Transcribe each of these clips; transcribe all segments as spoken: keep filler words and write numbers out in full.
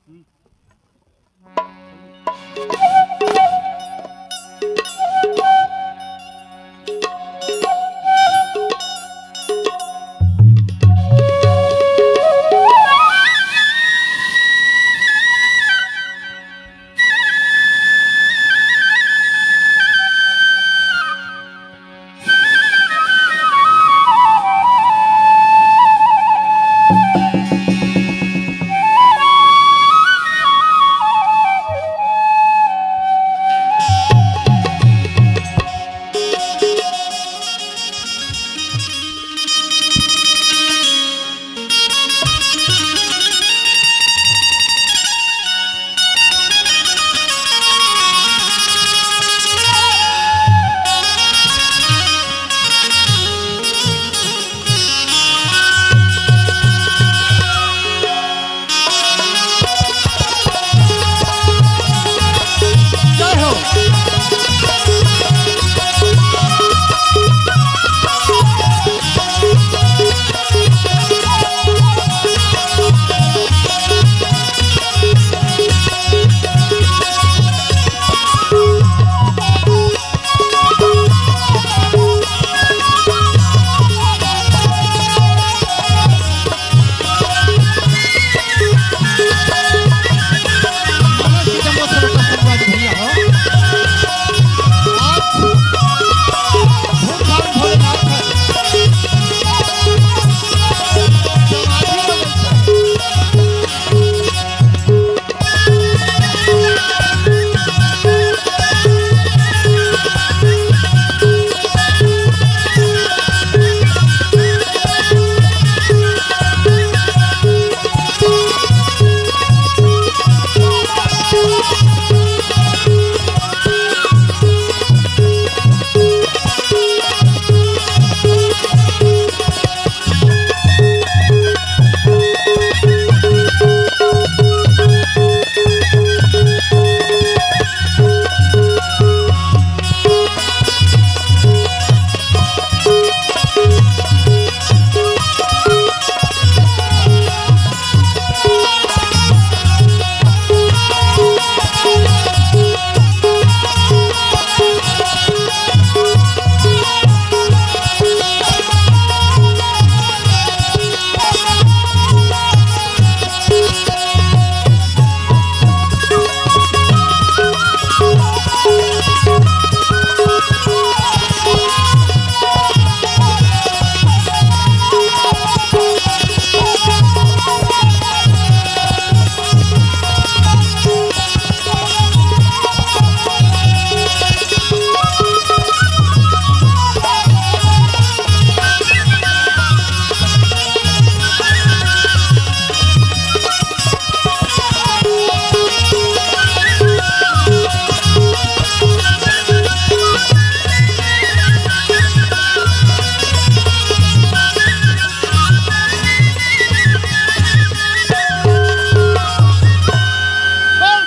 बोल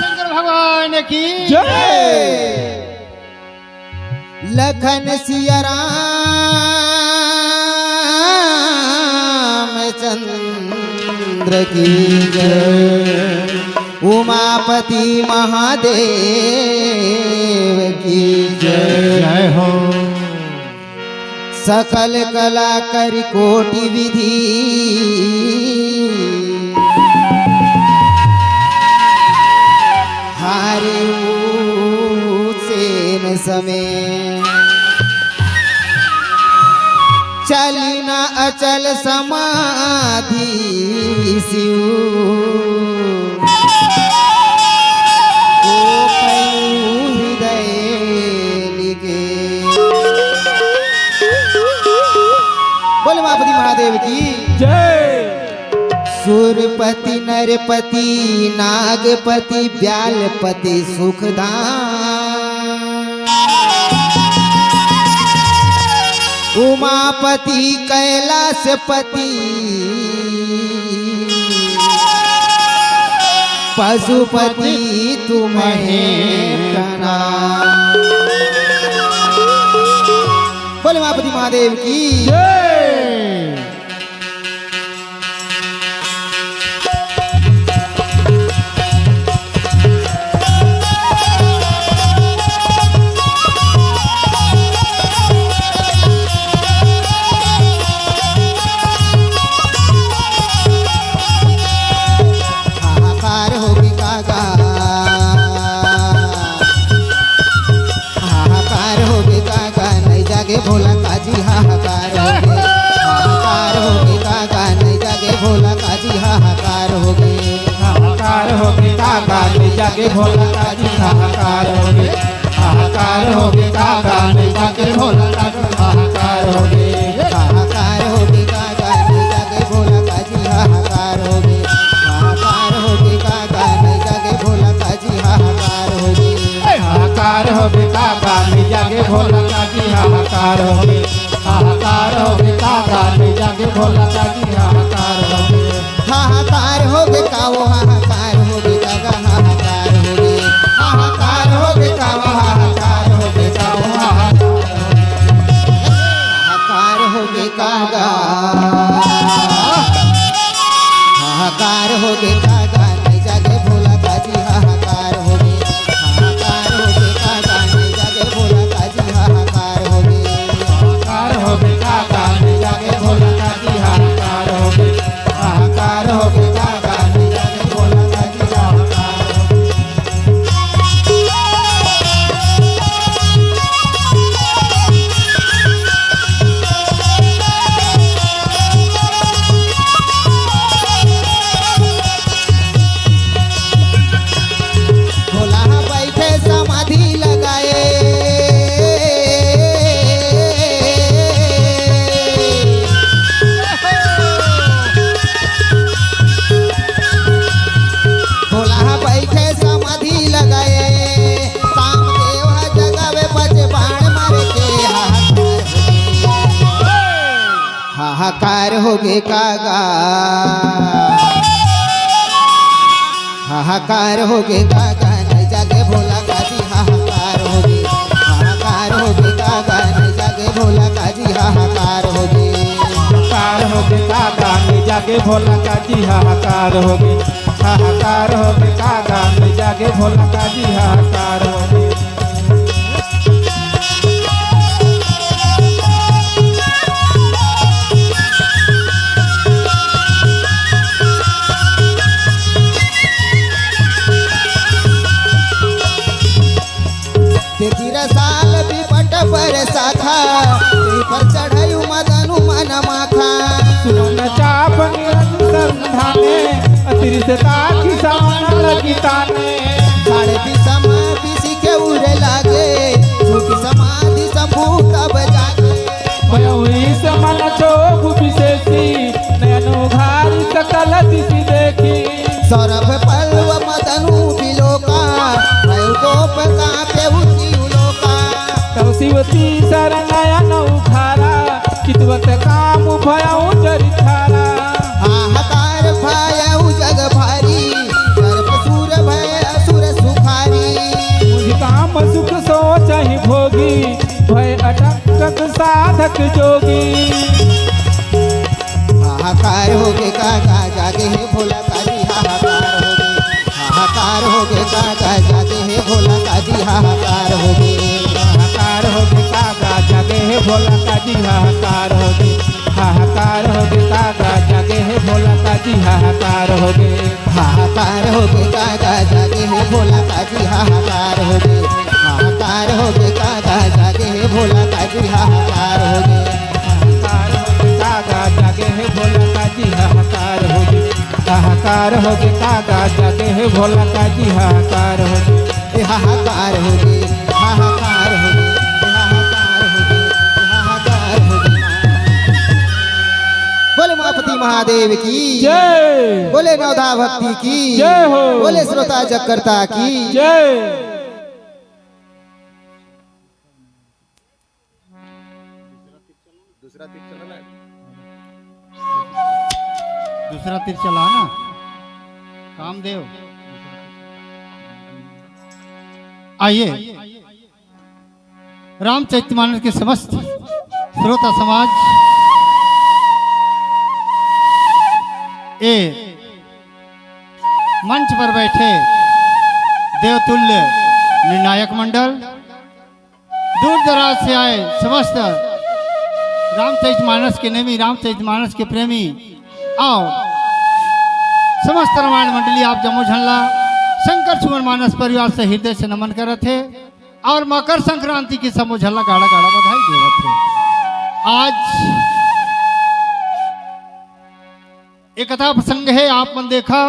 शंकर भगवान की जय। लखन सिया रामचंद्र की जय, उमापति महादेव की जय। जय हो। सकल कला करि कोटि विधि, हारे उसेन समे। चली न अचल समाधि सिउ, को पयु हृदय लिखे। बोले उमापति महादेव की जय। सुरपति नरपति नागपति ब्यालपति सुखधाम, उमापति कैलासपति पशुपति तुम्हें प्रणाम। बोले उमापति महादेव की जय। जागे भोला काजी हाहाकार होगे, हाहाकार होगे काका नहीं जागे भोला काजी हाहाकार होगे। हाहाकार होगे काका नहीं जागे भोला काजी हाहाकार होगे। हाहाकार होगे काका नहीं जागे भोला काजी हाहाकार होगे। हाहाकार होगे काका नहीं जागे भोला काजी हाहाकार होगे। हाहाकार होगे काका नहीं जागे भोला काजी हाहाकार होगे। हाहाकार होगे का वो हाहाकार होगे का गा हाहाकार होगे। हाहाकार होगे का वो हाहाकार होगे का वो हाहाकार होगे। हाहाकार होगे का गा। हाहाकार होगे का गा नहीं जागे भोला काजी हाहाकार होगे। हाहाकार होगे का गा नहीं जागे भोला काजी हाहाकार होगे। हाहाकार होगे का गा नहीं जागे भोला काजी हाहाकार होगे। हाहाकार होगे का गा नहीं जागे भोला काजी हाहाकार होगे। भोला ह बइठे समाधि लगाए। भोला ह बइठे समाधि लगाए। कामदेव ह जगावे पचे बाण मारे के हाहाकार होगे। हाहाकार होगे का गा। हाहाकार होगे का गा नहीं जागे भोला काजी हाहाकार होगे। हाहाकार होगे का गा नहीं जागे भोला काजी हाहाकार होगे। हाहाकार होगे का गा नहीं जागे भोला काजी हाहाकार होगे। हाहाकार होगे का गा नहीं जागे भोला काजी हाहाकार होगे। देखी रसाल बिपट पर साखा, तेहि पर चढ़ायु मदनु मन माखा। सुमन चाप निरंजन संधाने, अतिरिक्त ताखी सावन लगी ताने। साढ़े विषम विषि के उड़े लागे, झुकि समाधि शंभु तब जागे। भयउ ईस मन क्षोभ विशेषी, नयन उघारि सकल दिशि देखी। सौरभ पल्लव मदनु विलोका, भयउ कोप कांपे शिव लोका। तब शिव तीसर नयन उघारा, चितवत काम भयउ जरि ठारा। हाहाकार भयउ जग भारी, सर्प सूर भय असुर सुखारी। मुझ काम सुख सोचहि भोगी, भय अटंक साधक जोगी। हाहाकार होगे का गा जागे हे भोला काजी हाहाकार होगे। हाहाकार होगे का गा जागे हे भोला काजी हाहाकार होगे। हाहाकार होगे का गा जागे हे भोला काजी हाहाकार होगे। हाहाकार होगे का गा जागे हे भोला काजी हाहाकार होगे। हाहाकार होगे का गा जागे हे भोला काजी हाहाकार होगे। हाहाकार होगे का गा जागे हे भोला काजी हाहाकार होगे। हाहाकार होगे का गा जागे हे भोला काजी हाहाकार होगे। हाहाकार होगे का गा जागे हे भोला काजी हाहाकार होगे। ए हाहाकार होगे, हाहाकार होगे, ए हाहाकार होगे, ए हाहाकार होगे। बोले उमापति महादेव की जय। बोले नवधा भक्ति की जय हो। बोले श्रोता जगकर्ता की जय। दूसरा तीर चला ना, कामदेव। आइए, रामचरितमानस के समस्त श्रोता समाज, ए मंच पर बैठे देवतुल्य निर्णायक मंडल, दूर दराज से आए समस्त रामचरितमानस के नेमी, रामचरितमानस के प्रेमी और समस्त रामायण मंडली, आप जम्मो झन ला शंकर सुमन मानस परिवार से हृदय से नमन करत हे और मकर संक्रांति की समूह झन ला गाड़ा गाड़ा बधाई देवत हे। आज एक कथा प्रसंग हे, आप मन देखा,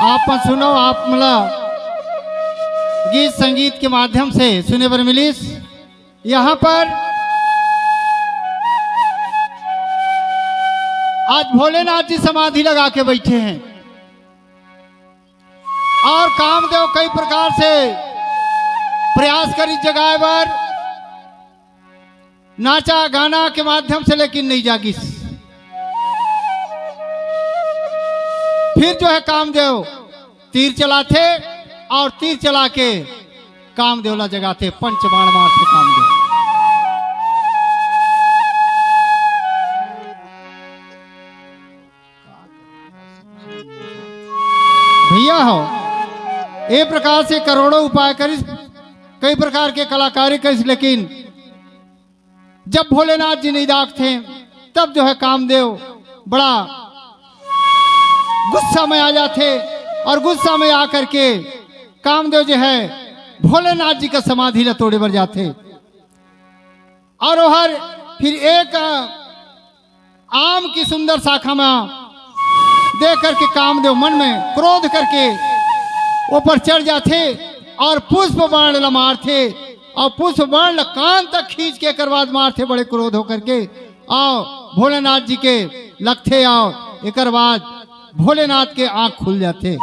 आप मन सुनो, आप मन ला गीत संगीत के माध्यम से सुने बर मिलिस। यहाँ पर आज भोलेनाथ जी समाधि लगा के बैठे हैं और कामदेव कई प्रकार से प्रयास करिस जगाए बर, नाचा गाना के माध्यम से, लेकिन नहीं जागिस। फिर जो है कामदेव तीर चलाथे और तीर चला के कामदेव ला जगाथे, पंच बाण मारथे कामदेव। भैया हो, ए प्रकार से करोड़ों उपाय करिस, कई प्रकार के कलाकारी करिस, लेकिन जब भोलेनाथ जी नहीं डाकथे, तब जो है कामदेव बड़ा गुस्सा में आ जाथे और गुस्सा में आकर के कामदेव जो है भोलेनाथ जी का समाधि ला तोड़े बर जाथे। और ओहर फिर एक आम की सुंदर शाखा में देख करके कामदेव मन में क्रोध करके ऊपर चढ़ जाथे और पुष्प बाण ला मारथे और पुष्प बाण ला कान तक खींच के एकर बाद मारथे बड़े क्रोध होकर के। और भोलेनाथ जी के लगथे और एकर बाद भोलेनाथ के आंख खुल जाथे।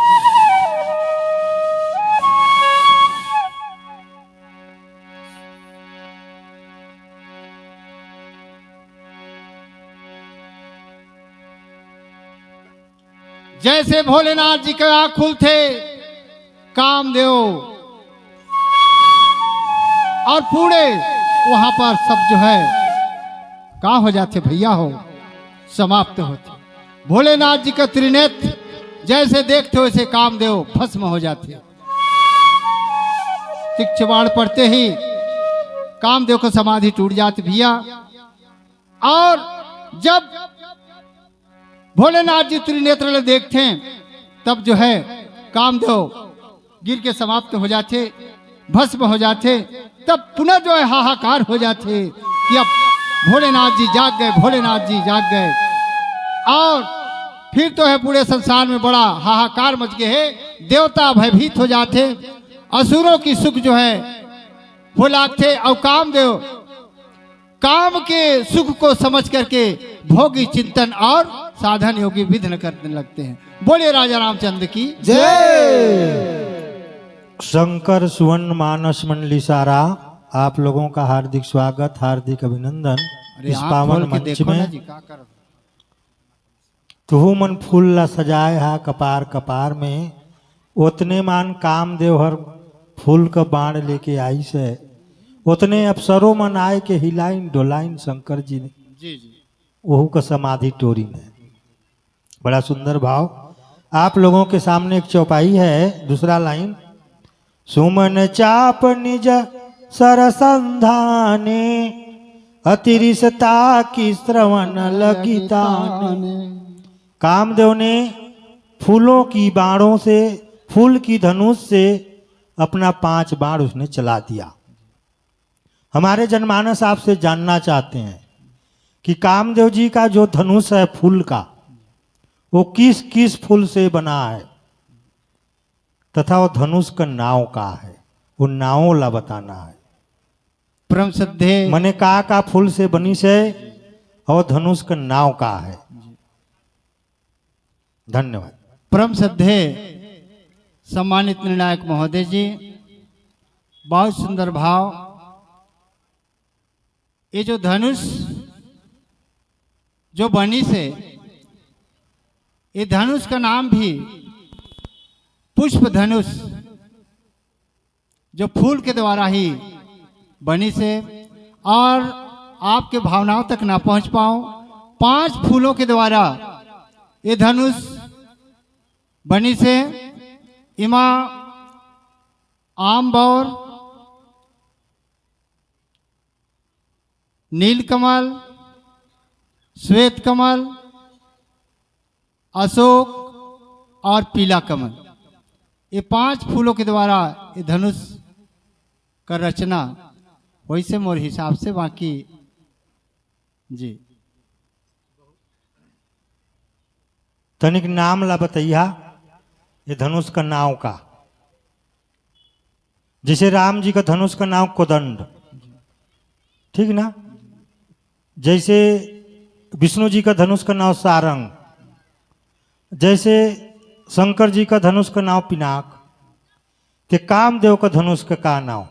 जैसे भोलेनाथ जी के आंख खुलथे, कामदेव और पूरे वहां पर सब जो है का हो जाथे भैया हो, समाप्त होथे। भोलेनाथ जी का त्रिनेत्र जैसे देखथे वैसे कामदेव भस्म हो जाथे। तीक्ष्ण बाण पड़ते ही कामदेव का समाधि टूट जात भैया। और जब भोलेनाथ जी त्रिनेत्र ले देखथे, तब जो है कामदेव गिर के समाप्त हो जाथे, भस्म हो जाथे। तब पुनः जो है हाहाकार हो जाथे कि अब भोलेनाथ जी जाग गए, भोलेनाथ जी जाग गए। और फिर तो है पूरे संसार में बड़ा हाहाकार मच गए है, देवता भयभीत हो जाथे, असुरों की सुख जो है वो लागथे और कामदेव काम के सुख को समझ करके भोगी चिंतन और साधन योगी विघ्न करने लगते हैं। बोलिए राजा रामचंद्र की जय। शंकर सुवन मानस मंडली सारा, आप लोगों का हार्दिक स्वागत, हार्दिक अभिनंदन अरे इस आँख पावन खोल के मंच देखो ना में। जी, का कर तुहू मन फूल ला सजाए हा कपार कपार में, ओतने मान कामदेव हर फूल का बाण लेके आइस हे। ओतने अप्सरो मन आए के हिलाइन डोलाइन शंकर जी ने, जी, जी। ओहू का समाधि टोरिन हे। बड़ा सुंदर भाव। आप लोगों के सामने एक चौपाई है, दूसरा लाइन। सुमन चाप निज सर संधाने, अति रिसता की श्रवण लगी ताने। कामदेव ने फूलों की बाणों से, फूल की धनुष से अपना पांच बाण उसने चला दिया। हमारे जनमानस आपसे जानना चाहते हैं कि कामदेव जी का जो धनुष है फूल का, वो किस किस फूल से बना है तथा वो धनुष का नाव का है, वो नावों ला बताना है। परम श्रद्धेय मने का का फूल से बनिस हे और धनुष का नाव का है। धन्यवाद। परम श्रद्धेय सम्मानित निर्णायक महोदय जी, बहुत सुंदर भाव। ये जो धनुष जो बनिस हे, ये धनुष का नाम भी पुष्प धनुष, जो फूल के द्वारा ही बनिस हे और आपके भावनाओं तक ना पहुंच पाऊं, पांच फूलों के द्वारा ये धनुष बनिस हे। इमा आम बौर, नीलकमल, श्वेत कमल, अशोक और पीला कमल, ये पांच फूलों के द्वारा ये धनुष का रचना वैसे मोर हिसाब से बाकी जी। तनिक नाम ला बतैया, ये धनुष का नाव का? जैसे राम जी का धनुष का नाम कोदंड, ठीक ना? जैसे विष्णु जी का धनुष का नाम सारंग, जैसे शंकर जी का धनुष का नाम पिनाक, ते कामदेव का धनुष का का नाम?